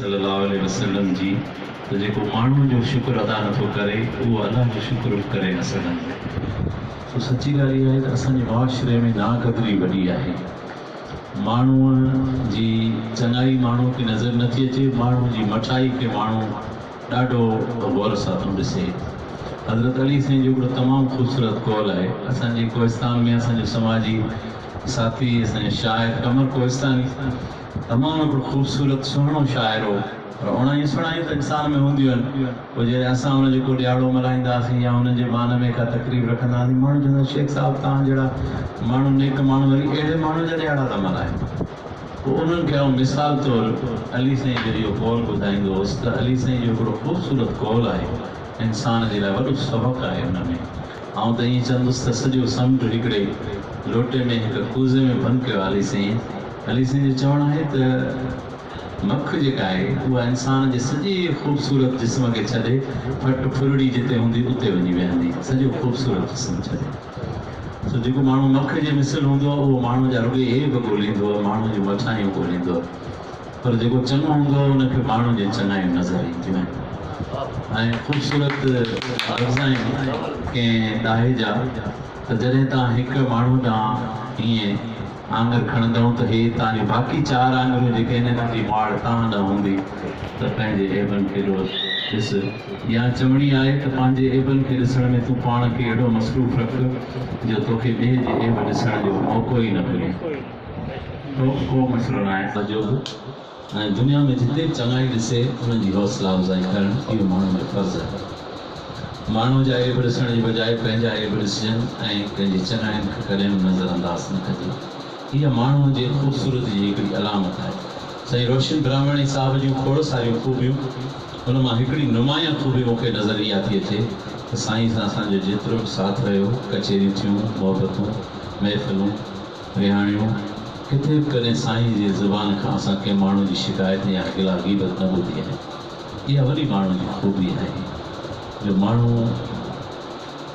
صلي الله عليه وسلم جي ته جيڪو ماڻهوء جو شڪر ادا نٿو ڪري اهو الله جو شڪر به ڪري نه سگهندو. سو سچي ڳالهه اها آهي ته اسان جي معاشري ۾ ناقدري وڏي آهي. ماڻهوء جي چڱائي ماڻهوء کي نظر نٿي اچي، ماڻهوء جي مٺائي کي ماڻهو ڏاڍو غور سان ٿو ڏسي. حضرت علي سائين جو هڪڙو تمام خوبصورت قول آهي. اسان جي ڪوهستان ۾ اسان جو سماجي ساٿي، اسان جو شاعر قمر ڪوهستاني تمام هڪڙو خوبصورت سهڻو شاعر هو. پر اوڻايون سڻايون ته انسان ۾ هونديون آهن. پوء جڏهن اسان ان جو ڪو ڏهاڙو ملهائينداسين يا انهن جي مان ۾ ڪا تقريب رکنداسين، ماڻهو چوندا شيخ صاحب توهان جهڙا ماڻهو نيڪ ماڻهو وري اهڙي ماڻهو جا ڏهاڙا ٿا ملهايو. پوء انهن کي آئون مثال طور علي سائين جو اهو قول ٻڌائيندو هوس ته علي سائين جو هڪڙو خوبصورت قول آهي، انسان جي لاء وڏو سبق آهي ان ۾. آئون ته ائين چوندس ته سڄو سمنڊ هڪڙي لوٽي ۾ هڪ ڪوزي ۾ بند ڪيو آهي علي سائين. علي سائين جو چوڻ آهي ته مک جيڪا آهي اها انسان جي سڄي خوبصورت جسم کي ڇڏي ڦٽ ڦرڙي جتي هوندي اتي وڃي ويهندي، سڄو خوبصورت جسم ڇڏي. سو جيڪو ماڻهو مک جي مثل هوندو آهي اهو ماڻهوء جا رڳي عيب ڳوليندو آهي، ماڻهوء جون مٺايون ڳوليندو آهي. پر جيڪو چڱو هوندو آهي ان کي ماڻهن جون چڱايون نظر اينديون آهن. ۽ خوبصورت لفظ آهن ڪنهن ڏاهي جا ته جڏهن توهان هڪ ماڻهو ڏانهن هيئن آڱر کڻندؤ ته هي توهان جون باقي چار آڱريون جيڪي آهن انهن جي ماڙ توهان ڏانهن هوندي ته پنهنجي عيبن کي روز ڏس يا چوڻي آهي ته پنهنجي عيبن کي ڏسڻ ۾ تون پاڻ کي اهڙو مصروف رک جو توکي ٻئي جي عيب ڏسڻ جو موقعو ئي نه ملي. ڪو ڪو مسئلو ناهي. جو به ۽ دنيا ۾ جتي به چڱائي ڏسي انهن جي حوصلا افزائي ڪرڻ اهو ماڻهو جو فرض آهي. ماڻهوء جا عيب ڏسڻ جي بجاء پنهنجا عيب ڏسجن ۽ پنهنجي چڱاين کي ڪڏهن به نظر انداز نه ڪجي. اها ماڻهوء جي خوبصورتي جي هڪڙي علامت آهي. سائين روشن براهماڻي صاحب جون کوڙ ساريون خوبيون، ان مان هڪڙي نمايان خوبي مون کي نظر اها ٿي اچي ته سائين سان اسان جو جيترو به ساٿ رهيو، ڪچهريون ٿيون، محبتون، محفلون، رهاڻيون، ڪٿي به ڪڏهن سائين جي زبان کان اسان ڪنهن ماڻهو جي شڪايت يا گلا غيبت نه ٻڌي آهي. اها وڏي ماڻهو جي خوبي آهي جو ماڻهو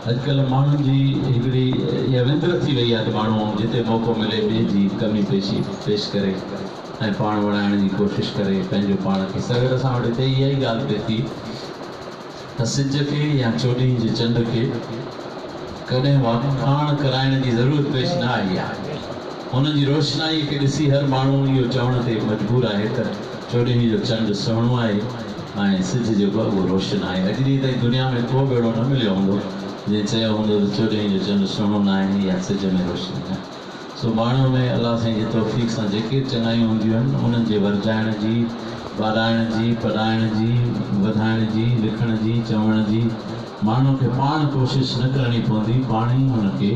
اڄڪلهه ماڻهن جي هڪڙي اها وندر ٿي وئي آهي ته ماڻهو جتي موقعو ملي ٻئي جي ڪمي پيشي پيش ڪري ۽ پاڻ وڻائڻ جي ڪوشش ڪري پنهنجو پاڻ کي سگهڙ اسان وٽ هتي اها ئي ڳالهه پئي ٿي ته سج کي يا چوڏهينء جي چنڊ کي ڪڏهن واکاڻ ڪرائڻ جي ضرورت پيش نه آئي آهي. هن جي روشنائيء کي ڏسي هر ماڻهو اهو چوڻ تي مجبور آهي ته چوڏهينء جو چنڊ سهڻو آهي ۽ سج جيڪو آهي اهو روشن آهي. اڄ ڏينهن تائين دنيا ۾ ڪو به اهڙو نه مليو هوندو جنهن چيو هوندو ته چوڏهينء جو چنڊ سهڻو ناهي يا سج ۾ روشني ناهي. سو ماڻهوء ۾ الله سائين جي توفيق سان جيڪي به چڱايون هونديون آهن، انهن جي ورجائڻ جي، ٻاڏائڻ جي، پڏائڻ جي، وڌائڻ جي، لکڻ جي، چوڻ جي، ماڻهوء کي پاڻ ڪوشش نه ڪرڻي پوندي، پاڻ ئي هن کي.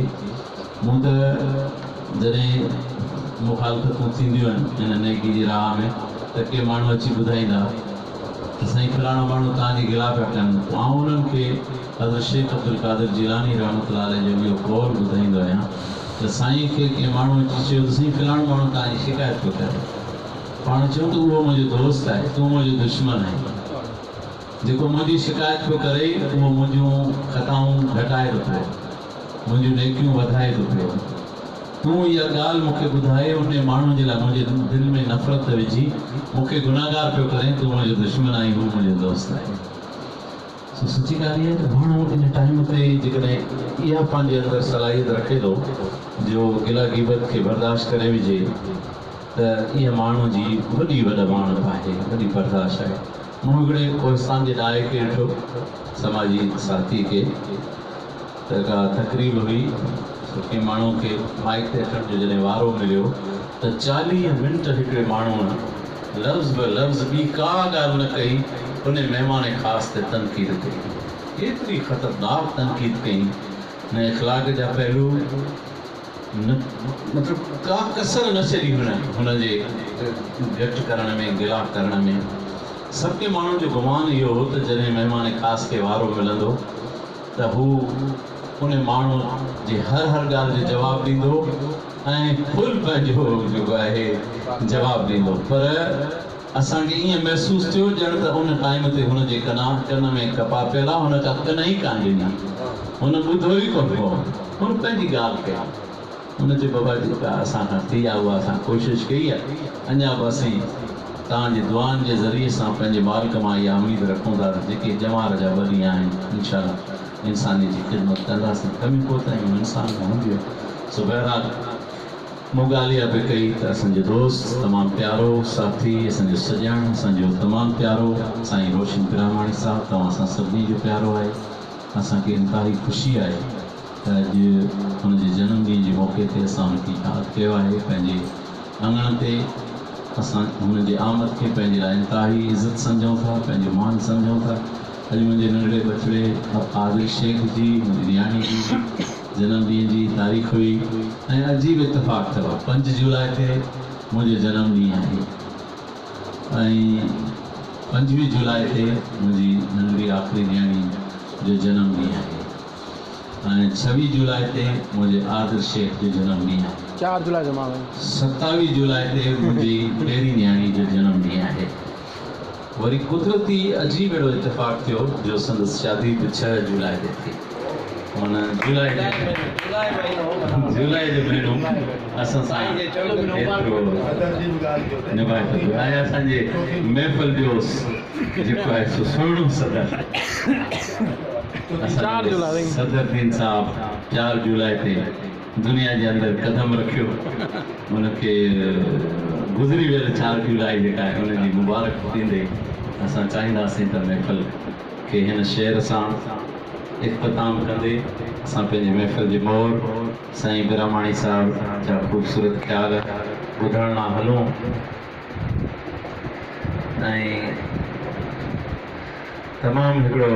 مون ته جڏهن مخالفتون ٿينديون آهن هن نيڪي جي راهه ۾ ته ڪي ماڻهو اچي ٻڌائيندا ته سائين فلاڻا ماڻهو توهان جي گلا پيا ڪن، پوء آئون انهن کي حضرت شيخ عبدالقادر جيلاني رحمة الله عليه جو اهو قول ٻڌائيندو آهيان ته سائين کي ڪنهن ماڻهو اچي چيو ته سائين فلاڻو ماڻهو توهان جي شڪايت پيو ڪري. پاڻ چيو ته اهو منهنجو دوست آهي، تون منهنجو دشمن آهين. جيڪو منهنجي شڪايت پيو ڪري اهو منهنجون خطائون گهٽائي ٿو پيو، منهنجون نيڪيون وڌائي ٿو پيو. تون اها ڳالهه مون کي ٻڌائي انهي ماڻهو جي لاء منهنجي دل ۾ نفرت وجهي مون کي گنهگار پيو ڪرين، تون منهنجو دشمن آهين، هو منهنجو دوست آهي. سو سچي ڳالهه اها آهي ته ماڻهو ان ٽائيم تي جيڪڏهن اها پنهنجي اندر صلاحيت رکي ٿو جو گلا غيبت کي برداشت ڪري وجهي ته اها ماڻهو جي وڏي وڏ ماڻهپ آهي، وڏي برداشت آهي. مون هڪڙي ڪوهستان جي ڏاهي کي ڏٺو، سماجي ساٿي کي، ته ڪا تقريب هئي، سو ڪنهن ماڻهو کي مائيڪ تي اچڻ جو جڏهن وارو مليو ته 40 منٽ هڪڙي ماڻهوء لفظ به لفظ ٻي ڪا ڳالهه نه ڪئي، انهي مهمان خاص تي تنقيد ڪئي. ايتري خطرناڪ تنقيد ڪئي، نه اخلاق جا پهلو، نه مطلب ڪا ڪسر نه ڇڏي هن هن جي گهٽ ڪرڻ ۾، گلا ڪرڻ ۾. سڀ ڪنهن ماڻهو جو گمان اهو هو ته جڏهن مهمان خاص کي وارو ملندو ته هو ان ماڻهو جي هر هر ڳالهه جو جواب ڏيندو ۽ فل پنهنجو جيڪو آهي جواب ڏيندو پر اسان کي ائين محسوس ٿيو ڄڻ ته ان ٽائيم تي هن جي ڪنا ڪن ۾ ڪپا پيل آ هن ڪا ڪن ئي ڪانه ڏني هن ٻڌو ئي ڪونه هو هن پنهنجي ڳالهه ڪئي هن چيو بابا جيڪا اسان کان ٿي آ اها اسان ڪوشش ڪئي آ اڃا به اسين. توهان جي دعائن جي ذريعي سان پنهنجي مالڪ مان اها اميد رکون ٿا ته جيڪي ڄمار جا ٻه ڏينهن آهن انشاء الله انسانيت جي خدمت ڪنداسين. ڪميون ڪوتاهيون انسان ۾ هونديون. سو بهرحال مون ڳالهه اها پئي ڪئي ته اسان جو دوست، تمام پيارو ساٿي، اسان جو سڄڻ، اسان جو تمام پيارو سائين روشن براهماڻي صاحب توهان اسان سڀني جو پيارو آهي. اسان کي انتهائي خوشي آهي ته اڄ هن جي جنم ڏينهن جي موقعي تي اسان هن کي ياد ڪيو آهي پنهنجي اڱڻ تي. اسان هن جي آمد کي پنهنجي لاء انتهائي عزت سمجهون ٿا، پنهنجو مان سمجهون ٿا. اڄ منهنجي ننڍڙي ٻچڙي عادل شيخ جي، منهنجي نياڻي جي جنم ڏينهن جي تاريخ هئي ۽ عجيب اتفاق اٿو، 5 جولاء تي منهنجو جنم ڏينهن آهي ۽ 25 جولاء تي منهنجي ننڍڙي آخري نياڻي جو جنم ڏينهن آهي ۽ 26 جولاء تي منهنجي عادل شيخ جو جنم ڏينهن آهي. 4 جولاء جو مان. 27 جولاء تي منهنجي پهرين نياڻي جو جنم ڏينهن آهي. وري قدرتي عجيب اهڙو اتفاق ٿيو جو سندس شادي به 6 جولاء تي ٿي. معنيٰ جولاء جو مهينو اسان سان ايترو نڀائي ٿو پيو ۽ اسان جي محفل جو جيڪو آهي سو سهڻو صدر اسان جي صدر دين صاحب 4 جولاء تي دنيا جي اندر قدم رکيو. ان کي گذري ويل 4 جولاء جيڪا آهي ان جي مبارڪ ڏيندي اسان چاهينداسين ته محفل کي هن شعر سان اختتام ڪندي اسان پنهنجي محفل جي مور سائين براهماڻي صاحب جا خوبصورت خيال ٻڌڻ لاء هلون ۽ تمام هڪڙو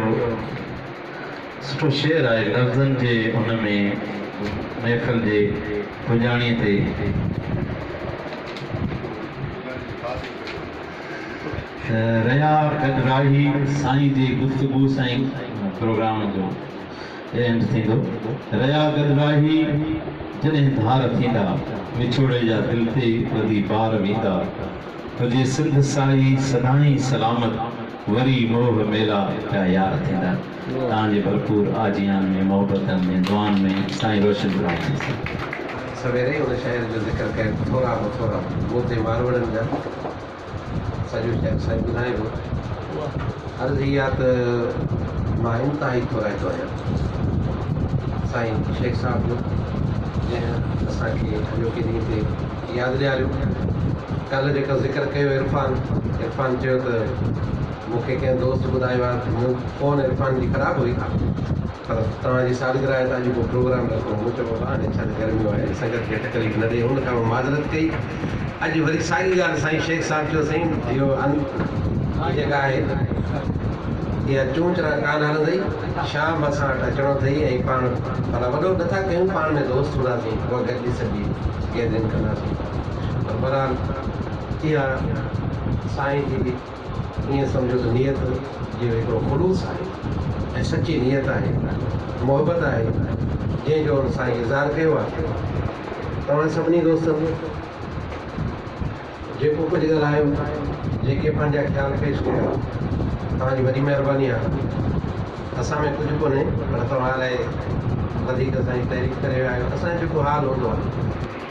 سٺو شعر آهي لفظن جي ان ۾ محفل جي پڄاڻيء تي. رهيا گڏ راهي سائين جي گفتگو سان ئي پروگرام جو اينڊ ٿيندو. رهيا گڏ راهي جڏهن ڌار ٿيندا، وڇوڙي جا دل تي وڌي بار ويندا. هجي سنڌ سائي سدائين سلامت، وري موهه ميلا پيا يار ٿيندا. توهان جي ڀرپور آجيان ۾ محبتن ۾ دعائن ۾ سائين روشن براهماڻي صاحب. سويري ئي ان شعر جو ذڪر ڪيو ته ٿورا به ٿورا مون تي ماروئڙن جا. سڄو شعر سائين ٻڌائي ويو. عرض هي آ ته مان انتهائي ٿورائتو آهيان سائين شيخ صاحب جو، جنهن اسان کي اڄوڪي ڏينهن تي ياد ڏياريو. ڪالهه جيڪو ذڪر ڪيو عرفان، عرفان چيو ته مون کي ڪنهن دوست ٻڌايو آهي ته مون فون عرفان جي خراب هئي پر توهان جي سالگرهه آهي ته اڄ ڪو پروگرام رکو. مون چيو بابا هاڻي ڇا ته گرميون آهي، سنگت کي تڪليف نه ڏي. ان کان مون معذرت ڪئي. اڄ وري ساڳي ڳالهه سائين شيخ صاحب چيو سائين اهو جيڪا آهي اها چونچرا ڪانه هلندئي، شام اسان وٽ اچڻو اٿئي ۽ پاڻ ڀلا وڏو نٿا ڪيون، پاڻ ۾ دوست هونداسين، اها گڏجي سڏجي گيدرنگ ڪنداسين. پر بهرحال اها سائين جي ائين سمجهو ته نيت جو هڪڙو خلوص آهي ۽ سچي نيت آهي، محبت آهي، جنهن جو هن سائين اظهار ڪيو آهي. توهان سڀني دوستن جيڪو ڪجهه ڳالهايو، جيڪي پنهنجا خيال پيش ڪيا، توهان جي وڏي مهرباني آهي. اسان ۾ ڪجهه ڪونهي پر توهان الائي وڌيڪ اسان جي تعريف ڪري ويا آهيو. اسان جو جيڪو حال هوندو آهي،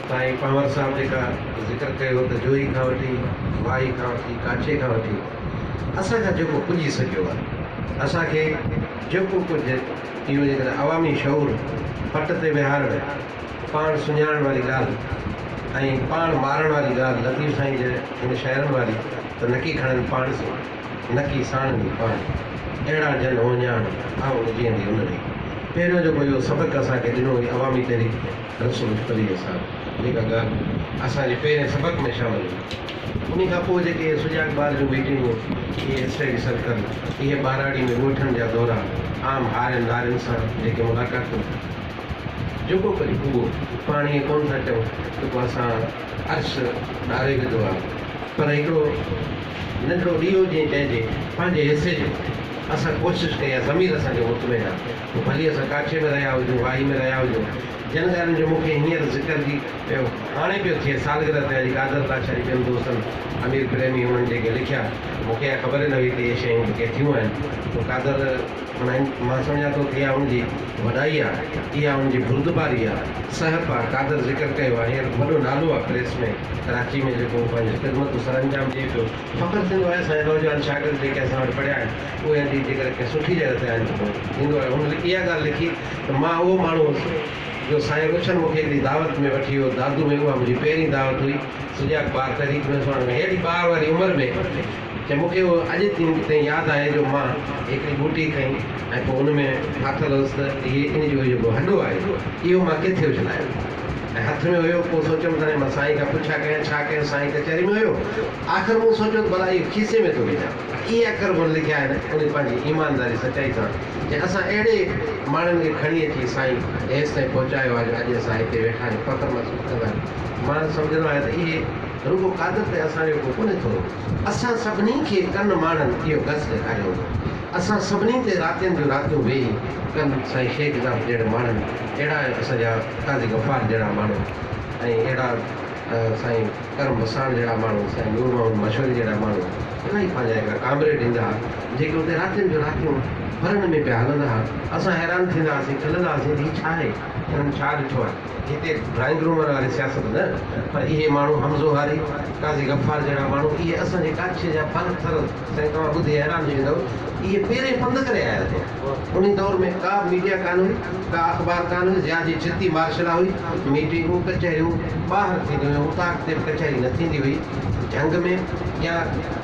سائين پنهور صاحب جيڪا ذڪر ڪيو ته جوهي کان وٺي، واهي کان وٺي، ڪاڇي کان وٺي اسان کان جيڪو پڄي سگهيو آهي، اسان کي جيڪو ڪجهه اهو جيڪڏهن عوامي شعور پٽ تي ويهارڻ، پاڻ سڃاڻڻ واري ڳالهه ۽ پاڻ مارڻ واري ڳالهه لطيف سائين جي هن شعرن واري ته نڪي کڻن پاڻ سين، نڪي ساڻ ني پاڻ، اهڙا جن اهڃاڻ، آئون جيئندي ان ري. پهريون جيڪو اهو سبق اسان کي ڏنو هئي عوامي تحريڪ رسول پليجي صاحب جيڪا ڳالهه اسان جي پهرين سبق ۾ شامل هئي. انهي کان پوء جيڪي اهي سجاڳ ٻار جون ميٽنگون، اهي اسٽڊي سرڪل، اهي ٻهراڙي ۾ ڳوٺن جا دورا، عام هارين نارين سان جيڪي ملاقاتون، جيڪو ڪجهه اهو پاڻ ائين ڪونه ٿا چئون ته ڪو اسان عرش ڏاري وڌو آهي، پر هڪڙو ننڍڙو ڏيئو جيئن چئجي پنهنجي حصي جو اسان ڪوشش ڪئي آهي، ضمير اسان جو مطمئن آهي. پوء ڀلي اسان ڪاڇي ۾ رهيا هجون، واهي ۾ رهيا هجون. جن ڳالهين جو مون کي هينئر ذڪر جي پيو هاڻي پيو ٿئي سالگرهه تي اڄ قادر لاشاري ٻين دوستن امير پريمي انهن جيڪي لکيا مون کي اها خبر ئي نه هئي ته اهي شيون به ڪي ٿيون آهن سو قادر معنيٰ مان سمجهان ٿو ته اها ان جي وڏائي آهي اها ان جي بردباري آهي سهپ آهي قادر ذڪر ڪيو آهي هينئر وڏو نالو آهي پريس ۾ ڪراچي ۾ جيڪو پنهنجي خدمتون سرانجام ڏئي پيو فخر ٿيندو آهي اسان جا نوجوان شاگرد جيڪي اسان وٽ پڙهيا آهن اهي اڄ جيڪڏهن ڪنهن سٺي جڳهه تي آهن ته پوء ٿيندو آهي هن اها ڳالهه لکي ته مان اهو ماڻهو هوس جو سائين روشن مون کي هڪڙي دعوت ۾ وٺي ويو دادو ۾ اها منهنجي پهرين دعوت هئي سجاڳ ٻار تحريڪ ۾ سهڻ ۾ ههڙي ٻار واري عمر ۾ چي مون کي اهو اڄ تائين ياد آهي جو مان هڪڙي ٻوٽي کنئي ۽ پوء ان ۾ ڦاٿل هوس ته هي ان جو جيڪو هڏو آهي اهو مان ڪٿي اڇلايان ۽ هٿ ۾ هيو پوء سوچيم ته هاڻي مان سائين کان پڇا ڪيان ڇا ڪيان سائين ڪچهري ۾ هيو آخر مون سوچيو ته ڀلا اهو کيسي ۾ ٿو وجهان اهي اکر به هن لکيا آهن ان پنهنجي ايمانداري سچائي سان جي اسان اهڙي ماڻهن کي کڻي اچي سائين هيستائين پهچايو آهي جو اڄ اسان هتي ويٺا آهيون فخر محسوس ڪندا آهيون مان سمجهندو آهيان ته اهي رڳو قادر تي اسان جو ڪو ڪونهي ٿورو اسان سڀني کي ڪن ماڻهن اهو گس ڏيکاريو هوندو اسان سڀني تي راتين جون راتيون ويهي ڪن سائين شيخ صاحب جهڙي ماڻهن اهڙا اسان جا قاضي غفار جهڙا ماڻهو ۽ اهڙا سائين ڪرم وساڻ جهڙا ماڻهو، سائين نور محمد مشوري جهڙا ماڻهو، الاهي پنهنجا هڪڙا ڪامريڊ ايندا ها، جيڪي اتي راتين جو راتيون برن ۾ پيا هلندا ها. اسان حيران ٿيندا هئاسين، کلندا هئاسين ته هي ڇا آهي؟ هنن ڇا ڏٺو آهي؟ هتي ڊرائنگ رومن واري سياست نه، پر اهي ماڻهو حمزو هاري، قاضي غفار جهڙا ماڻهو، اهي اسان جي ڪاڇي جا بر ٿر، سائين توهان ٻڌي حيران ٿي ويندؤ، اهي پيرين پنڌ ڪري آيا ٿي. انهي دور ۾ ڪا به ميڊيا ڪانه هئي، ڪا اخبار ڪانه هئي، ضياء جي ڇتي مارشلا هئي، ميٽنگون، ڪچهريون ٻاهر ٿينديون هيون، اوطاق تي به ڪچهري نه ٿيندي هئي، جهنگ ۾ يا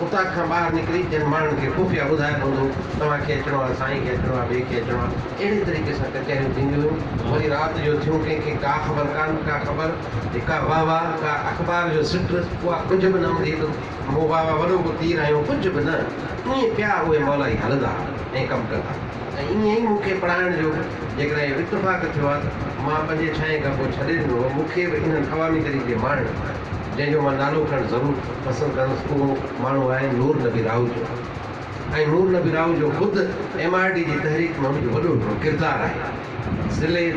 اوطاق کان ٻاهر نڪري جن ماڻهن کي خفيه ٻڌايل هوندو هو، توهان کي اچڻو آهي، سائين کي اچڻو آهي، ٻئي کي اچڻو آهي، اهڙي طريقي سان ڪچهريون ٿينديون هيون، وري رات جو ٿيون ڪنهن کي ڪا خبر ڪانه، ڪا خبر، ڪا واهه واهه، ڪا اخبار جو سٽ، اها ڪجهه به نه هوندي هئي ته مون واهه واهه وڏو ڪو تير هنيو، ڪجهه به نه، ائين پيا اهي مولائي هلندا ها. ۽ ڪم ڪندا ۽ ائين ئي مون کي پڙهائڻ جو جيڪڏهن اهو اتفاق ٿيو آهي ته مان پنجين ڇهين کان پوء ڇڏي ڏنو هو مون کي به انهن عوامي تحريڪ جي ماڻهن جنهن جو مان نالو کڻڻ ضرور پسند ڪندس اهو ماڻهو آهي نور نبي راهوجو ۽ نور نبي راهوجو خود ايم آر ڊي جي تحريڪ ۾ هن جو وڏو هڪڙو ڪردار آهي ضلعي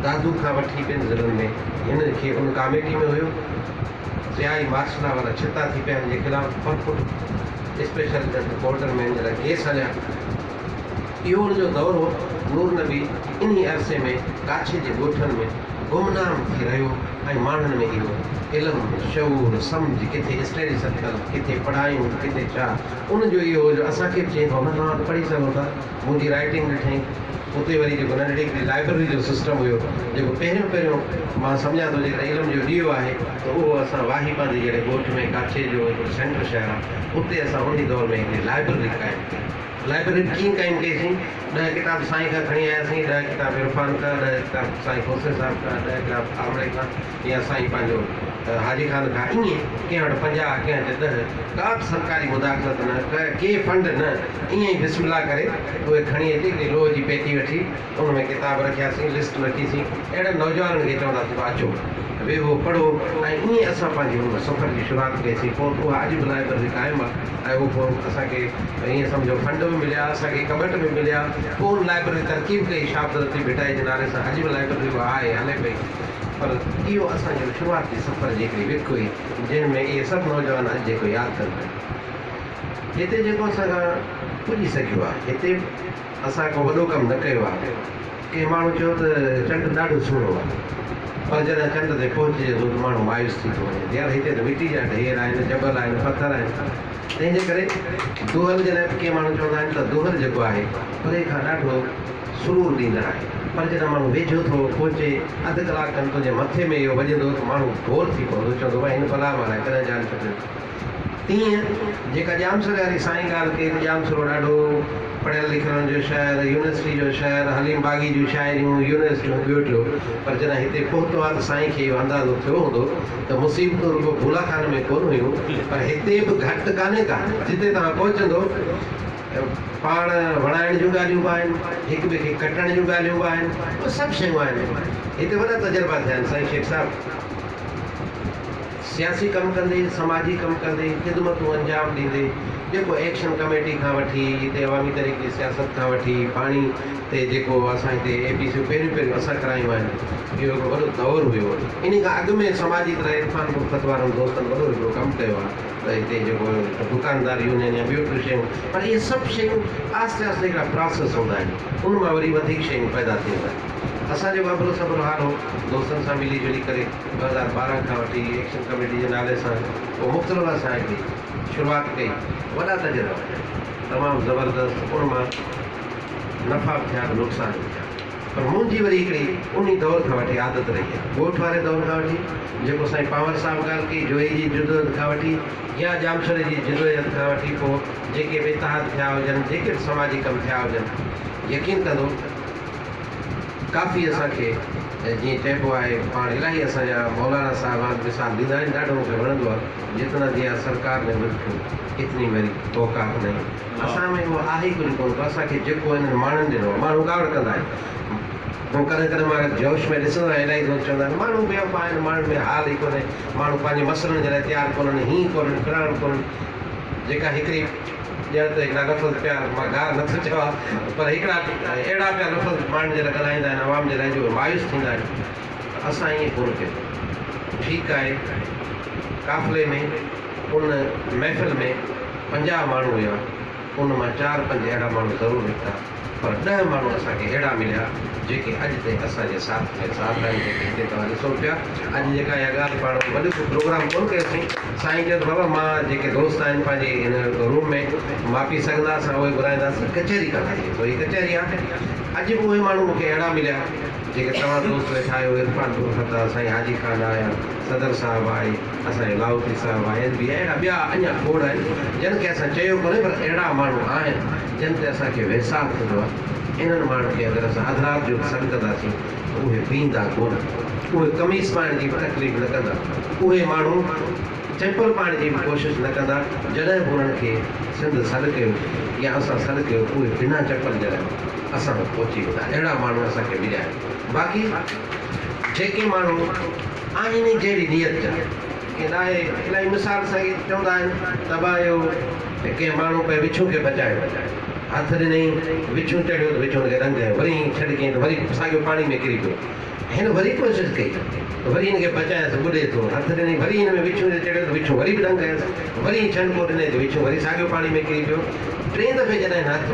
دادو کان وٺي ٻين ضلعن ۾ هن کي ان ڪاميٽي ۾ هيو ضيائي مارشلا وارا ڇتا ٿي پيا هن جي خلاف ڦرڦٽ اسپيشل جج ڪورٽن ۾ هن جي لاء ڪيس هليا. اهو ان جو دور هو. نور نبي انهي عرصي ۾ ڪاڇي جي ڳوٺن ۾ گمنام ٿي رهيو ۽ ماڻهن ۾ اهو علم، شعور، سمجهه، ڪٿي اسٽڊي سرڪل، ڪٿي پڙهايون، ڪٿي ڇا، ان جو اهو هو جو اسان کي به چيائين بابا توهان ته پڙهي سگهو ٿا. منهنجي رائيٽنگ ڏٺائين. اتي وري جيڪو ننڍڙي هڪڙي لائبرري جو سسٽم هيو، جيڪو پهريون پهريون مان سمجهان ٿو جيڪڏهن علم جو ڏيئو آهي ته اهو اسان واهي پانڌي جهڙي ڳوٺ ۾ ڪاڇي جو هڪڙو سينٽر شهر آهي، اتي اسان انهي دور ۾ هڪڙي لائبرري قائم ڪئي. لائبرري به ڪيئن قائم ڪئي سين، ڏهه ڪتاب سائين کان کڻي آياسين، ڏهه ڪتاب عرفان کان، ڏهه ڪتاب سائين کوسي صاحب کان، ڏهه ڪتاب آمري کان يا سائين پنهنجو حاجي خان کان ائين ڪنهن وٽ 50 ڪنهن وٽ 10 ڪا به سرڪاري مداخلت نه، ڪي فنڊ نه، ائين ئي بسم الله ڪري اهي کڻي اچي هڪڙي لوهه جي پيتي وٺي ان ۾ ڪتاب رکياسين، لسٽ رکيسين، اهڙن نوجوانن کي چونداسين ڀاء اچو، ويهو، پڙهو ۽ ائين اسان پنهنجي ان سفر جي شروعات ڪئيسين، پوء اها اڄ به لائبرري قائم آهي ۽ اهو پوء اسان کي ائين سمجهو فنڊ به مليا، اسان کي ڪٻٽ به مليا، پوء ان لائبرري ترقي به ڪئي شاهه عبداللطيف ڀٽائي جي نالي سان اڄ به لائبرري اها آهي، هلي پئي. پر اهو اسان جي شروعاتي سفر جي هڪڙي وک هئي، جنهن ۾ اهي سڀ نوجوان اڄ جيڪو ياد ڪن پيا. هتي جيڪو اسان کان پڄي سگهيو آهي، هتي به اسان ڪو وڏو ڪم نه ڪيو آهي. ڪنهن ماڻهو چيو ته چنڊ ڏاڍو سهڻو آهي، پر جڏهن چنڊ تي پهچجي ٿو ته ماڻهو مايوس ٿي ٿو وڃي ته يار هتي ته مٽي جا ڍير آهن، جبل آهن، پٿر آهن. تنهن جي ڪري دهل جي لاء به ڪي ماڻهو چوندا آهن ته دهل جيڪو آهي پري کان ڏاڍو سرور ڏيندڙ آهي، پر جڏهن ماڻهو ويجهو ٿو پهچي، اڌ ڪلاڪ کن تنهنجي مٿي ۾ اهو وڄندو ته ماڻهو بور ٿي پوندو، چوندو ڀائي هن بلا مان الائي ڪڏهن جان ڇٽندي. تيئن جيڪا ڄامشوري واري سائين ڳالهه ڪئي ته ڄامشورو ڏاڍو پڙهيل لکيلن جو شهر، يونيورسٽي جو شهر، حليم باغي جون شاعريون، يونيورسٽيون ٻيو ٽيو، پر جڏهن هتي پهتو آهي ته سائين کي اهو اندازو ٿيو هوندو ته مصيبتون رڳو ڀولا خان ۾ ڪونه هيون پر هتي به گهٽ ڪانهي ڪا، جتي توهان پهچندو پاڻ وڻائڻ جون ڳالهيون به آهن، هڪ ٻئي کي ڪٽڻ جون ڳالهيون به آهن، اهي سڀ شيون آهن. هتي وڏا تجربا ٿيا آهن سائين شيخ صاحب. سياسي ڪم ڪندي، سماجي ڪم ڪندي، خدمتون انجام ڏيندي، جيڪو ايڪشن ڪميٽي کان وٺي هتي عوامي تحريڪ جي سياست کان وٺي پاڻي تي جيڪو اسان هتي اي پي سيون پهريون پهريون اسان ڪرايون آهن، اهو هڪڙو وڏو دور هيو. انهي کان اڳ ۾ سماجي طرح عرفان برفت وارن دوستن وڏو هڪڙو ڪم ڪيو آهي ته هتي جيڪو دڪاندار يونين يا ٻيون ڪجهه شيون، پر اهي سڀ شيون آهستي آهستي هڪڙا پراسيس هوندا آهن، ان مان وري وڌيڪ شيون پيدا ٿينديون آهن. اسان جو به ابرو سڀرو حال هو، دوستن سان ملي جلي ڪري 2012 کان وٺي ايڪشن ڪميٽي جي نالي سان پوء مختلف اسان هڪڙي شروعات ڪئي، وڏا تجربا ٿيا، تمام زبردست، ان مان نفعا به ٿيا ته نقصان به ٿيا، پر منهنجي وري هڪڙي انهي دور کان وٺي عادت رهي آهي، ڳوٺ واري دور کان وٺي جيڪو سائين پنهور صاحب ڳالهه ڪئي، جويي جي جدوجهد کان وٺي يا ڄامشوري جي جدوجهد کان وٺي پوء جيڪي به اتحاد ٿيا هجن، جيڪي به سماجي ڪم ٿيا هجن، يقين ڪندو ڪافي اسان کي جيئن چئبو آهي پاڻ الاهي اسان جا مولانا صاحبان مثال ڏيندا آهن، ڏاڍو مون کي وڻندو آهي، جتنا ديا سرڪار ني مجهه ڪو اتني ميري اوقات نهين. اسان ۾ اهو آهي ئي ڪجهه ڪونه ڪو، اسان کي جيڪو انهن ماڻهن ڏنو آهي، ماڻهو ڪاوڙ ڪندا آهن، پوء ڪڏهن ڪڏهن مان جوش ۾ ڏسندو آهيان الاهي دوست چوندا آهن ماڻهو بي وفا آهن، ماڻهن ۾ حال ئي ڪونهي، ماڻهو پنهنجي مسئلن جي لاء تيار ڪونهن، هيئن ڪونهن، فلاڻو ڪونهن، جيڪا هڪڙي ڄڻ ته هڪڙا لفظ پيا مان گار نٿو چوان پر هڪڙا اهڙا پيا لفظ ماڻهن جي لاء ڳالهائيندا آهن عوام جي لاء جو اهي مايوس ٿيندا آهن ته اسان ائين ڪونه ڪيو. ٺيڪ آهي قافلي ۾ ان محفل ۾ 50 ماڻهو هيا ان مان چار پنج اهڙا ماڻهو ضرور نڪتا پر 10 ماڻهو اسان کي اهڙا مليا جيڪي اڄ تائين اسان جي ساٿ ۾ ساٿ آهن، جيڪي هتي توهان ڏسو پيا. اڄ جيڪا اها ڳالهه پاڻ وڏو ڪو پروگرام ڪونه ڪيوسين. سائين چيو ته بابا مان جيڪي دوست آهن پنهنجي هن روم ۾ ماپي سگهندا اسان اهي گهرائينداسين ڪچهري ڪنداسين. سو هي ڪچهري آهي. اڄ به اهي ماڻهو مون کي اهڙا مليا جيڪي توهان دوست ويٺا آهيو، عرفان برفت آهي، سائين حاجي خان آهي، صدر صاحب آهي، اسان جو لاهوتي صاحب آهي، ايس بي آهي، اهڙا ٻيا اڃا کوڙ آهن جن کي اسان چيو ڪونهي پر اهڙا ماڻهو آهن جن تي اسان کي ويساهه ٿيندو آهي. انهن ماڻهن کي اگر اسان اڌ رات جو به سڏ ڪنداسين ته اهي ويندا ڪونه. اهي قميص پائڻ جي به تڪليف نه ڪندا. اهي ماڻهو چمپل پائڻ جي به ڪوشش نه ڪندا. جڏهن به انهن کي سنڌ سڏ ڪيو يا اسان سڏ ڪيو ته اهي بنا چپل جي لاء اسان وٽ پهچي ويندا. اهڙا ماڻهو اسان کي مليا آهن. باقي جيڪي ماڻهو آهن ئي جهڙي نيت جا. ڪي ناهي. الاهي مثال سائين چوندا آهن ته ابا اهو ڪنهن ماڻهو پئي وڇون کي بچايو، هٿ ڏنئي، وڇون چڙهيو ته وڇون کي ڏنگ هنيو، وري ائين ڇڏ ڪيائين ته وري ساڳيو پاڻي ۾ ڪري پيو. هن وري ڪوشش ڪئي ته وري هن کي بچايانس، ٻڏي ٿو، هٿ ڏنئي، وري هن ۾ وڇون تي چڙهيو ته وڇون وري به ڏنگ هنيس، وري ائين ڇنڊڪو ڏنئي ته وڇون وري ساڳيو پاڻي ۾ ڪري پيو. ٽئين دفعي جڏهن هن هٿ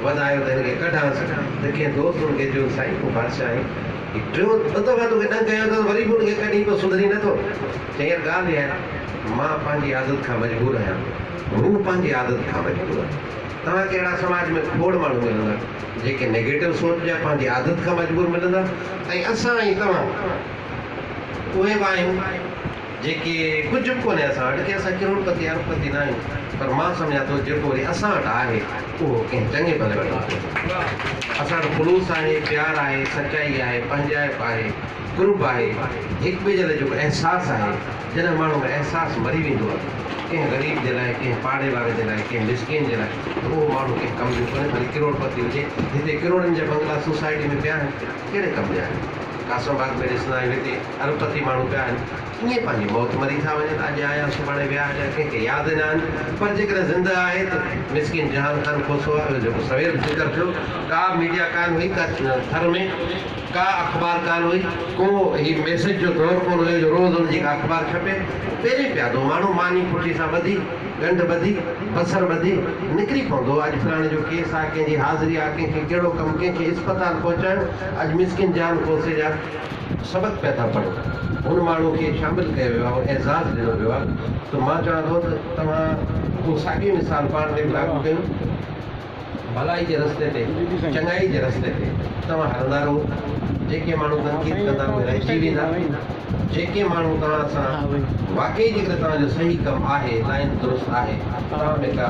وڌايو ته هن کي ڪڍانس ته ڪنهن دوست هن کي چيو ته سائين تون بادشاهه آهين، هي ٽيون ٻه دفعا توکي ڏنگ هنيو اٿس وري به ان کي ڪڍين پيو سڌرين نٿو. چيائين يار ڳالهه اها آهي مان پنهنجي عادت کان مجبور آهيان هو پنهنجي عادت کان مجبور آهي. توهان کي اهڙا سماج ۾ کوڙ ماڻهو ملندا جيڪي نيگيٽو سوچ جا پنهنجي عادت کان مجبور ملندا ۽ اسان ۽ توهان اهي به آهيون جيڪي ڪجهه به ڪونهي اسان وٽ ڪي اسان ڪروڙ پتي ارب پتي نه آهيون پر مان سمجهان ٿو جيڪو وري اسان وٽ آهي اهو ڪنهن چڱي ڀلي وٽ ڪونهي. اسان وٽ خلوص آهي، پيار آهي، سچائي آهي، پنهنجائپ آهي، قرب آهي، هڪ ٻئي جي لاء جيڪو احساس آهي، جڏهن ماڻهو ۾ احساس مري ويندو آهي ڪنهن غريب جي لاء، ڪنهن پاڙي واري جي لاء، ڪنهن مسڪين جي لاء ته اهو ماڻهو ڪنهن ڪم جو ڪونهي ڀلي ڪروڙ پتي هجي. هتي ڪروڙن جا بنگلا سوسائٽي ۾ پيا آهن، ڪهڙي ڪم جا آهن؟ قاسم آباد ۾ ڏسندا آهيون هتي ارب پتي ماڻهو پيا آهن، ائين پنهنجي موت مري ٿا وڃن، اڄ آيا سڀاڻي ويا هليا، ڪنهن کي ياد ئي نه آهن، پر جيڪڏهن زنده آهي ته مسڪين جهان خان کوسو آهي، اهو جيڪو سوير به ذڪر ٿيو، ڪا ميڊيا ڪانه هئي، ڪا ٿر ۾ ڪا اخبار ڪانه هئي، ڪو هي ميسيج جو دور ڪونه هيو جو روز ان جي ڪا اخبار ڇپي، پهرين پيادو ماڻهو ماني ڦٽي سان ٻڌي، ڳنڍ ٻڌي، بصر ٻڌي، نڪري پوندو هو، اڄ فلاڻي جو ڪيس آهي، ڪنهن جي حاضري آهي، ڪنهن کي ڪهڙو ڪم، ڪنهن کي اسپتال پهچائڻ، اڄ مسڪين جهان کوسي جا. سبق پيا ٿا پڙهون. هن ماڻهو کي شامل ڪيو ويو آهي، اعزاز ڏنو ويو آهي ته مان چوان ٿو ته توهان اهو ساڳيو مثال پاڻ تي به لاڳو ڪيو. ڀلائي جي رستي تي، چڱائي جي رستي تي توهان هلندا رهو. جيڪي ماڻهو تنقيد ڪندا اهي رهجي ويندا. جيڪي ماڻهو توهان سان واقعي جيڪڏهن توهان جو صحيح ڪم آهي، لائين درست آهي، توهان ۾ ڪا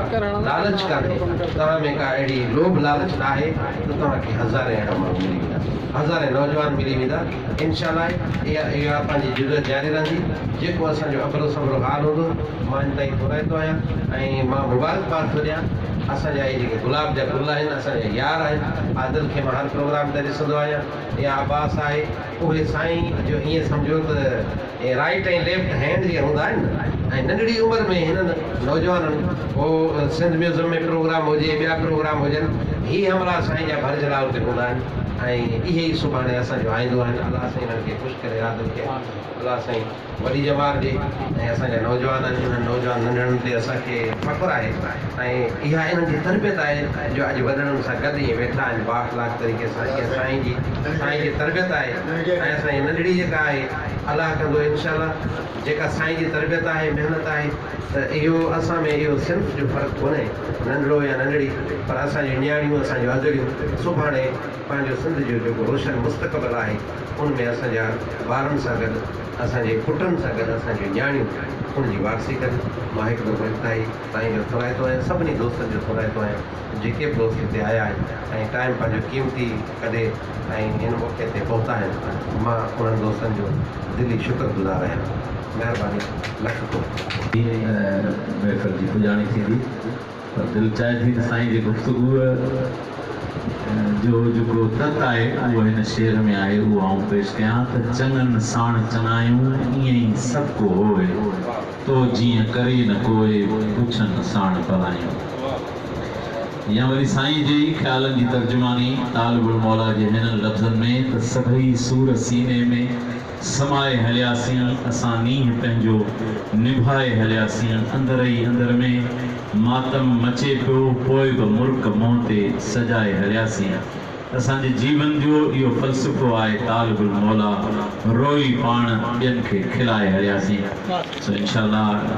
لالچ ڪانهي، توهان ۾ ڪا اهڙي لوڀ لالچ ناهي ته توهان کي هزارين اهڙا ماڻهو ملي ويندا. هزارين نوجوان ملي ويندا. انشاء الله اها اها پنهنجي جدوجهد جاري رهندي. جيڪو اسان جو ابرو سڀرو حال هوندو مان انتهائي ٿورائتو آهيان ۽ مان مبارڪباد ٿو ڏيان اسان جا اهي جيڪي گلاب جا گل آهن اسان جا يار آهن عادل کي مان هر پروگرام تي ڏسندو آهيان يا عباس آهي اهي سائين جو ائين سمجهو ته رائيٽ ۽ ليفٽ هينڊ جيئن هوندا آهن نه ۽ ننڍڙي عمر ۾ هنن نوجوانن اهو سنڌ ميوزم ۾ پروگرام هجي ٻيا پروگرام هجن هي همراهه سائين جا ڀرجهلا اتي هوندا آهن ۽ اهي ئي سڀاڻي اسان جو آئيندو آهن. الله سائين انهن کي خوش ڪري رات رکي. الله سائين وڏي ڄمار ڏي ۽ اسان جا نوجوان آهن انهن نوجوان ننڍڙن تي اسان کي فخر آهي ۽ اها انهن جي تربيت آهي جو اڄ وڏڙن سان گڏ ائين ويٺا آهن بااخلاق طريقي سان اها سائين جي سائين جي تربيت آهي ۽ اسان جي ننڍڙي جيڪا آهي الله ڪندو انشاء الله جيڪا سائين جي تربيت آهي محنت آهي ته اهو اسان ۾ اهو صنف جو فرق ڪونهي ننڍڙو يا ننڍڙي پر اسان جون نياڻيون اسان جون ادڙيون سڀاڻي پنهنجو سنڌ جو جيڪو روشن مستقبل آهي ان ۾ اسان جا ٻارن سان گڏ اسان جي پٽن سان گڏ اسان جون نياڻيون ان جي وارثي ڪن. مان هڪ دفعو انتهائي سائين جو ٿورائتو آهيان سڀني دوستن جو ٿورائتو آهيان جيڪي به دوست هتي آيا آهن ۽ ٽائيم پنهنجو قيمتي ڪڍي ۽ هن موقعي تي پهتا آهن مان انهن دوستن جو دلي شڪر گذار آهيان. مهرباني لک ٿورا. محفل جي پڄاڻي ٿيندي پر دل چاهي ٿي ته سائين جي گفتگوء جو جيڪو تت آهي اهو هن شعر ۾ آهي اهو آئون پيش ڪيان ته چڱن ساڻ چڱايون ائين ئي سڀ ڪو هوئي تو جيئن ڪري نه ڪوئي بڇن ساڻ پرايون. يا وري سائين جي ئي خيالن جي ترجماني طالب الموليٰ جي هنن لفظن ۾ ته سڀئي سور سيني ۾ سمائي هلياسين، اسان نينهن پنهنجو نڀائي هلياسين، اندر ئي اندر ۾ ماتم مچي پيو، پوء به مرڪ منهن تي سجائي هلياسين. اسان جي جيون جو اهو فلسفو آهي طالب الموليٰ، روئي پاڻ ٻين کي کلائي هلياسين. سو انشاء الله.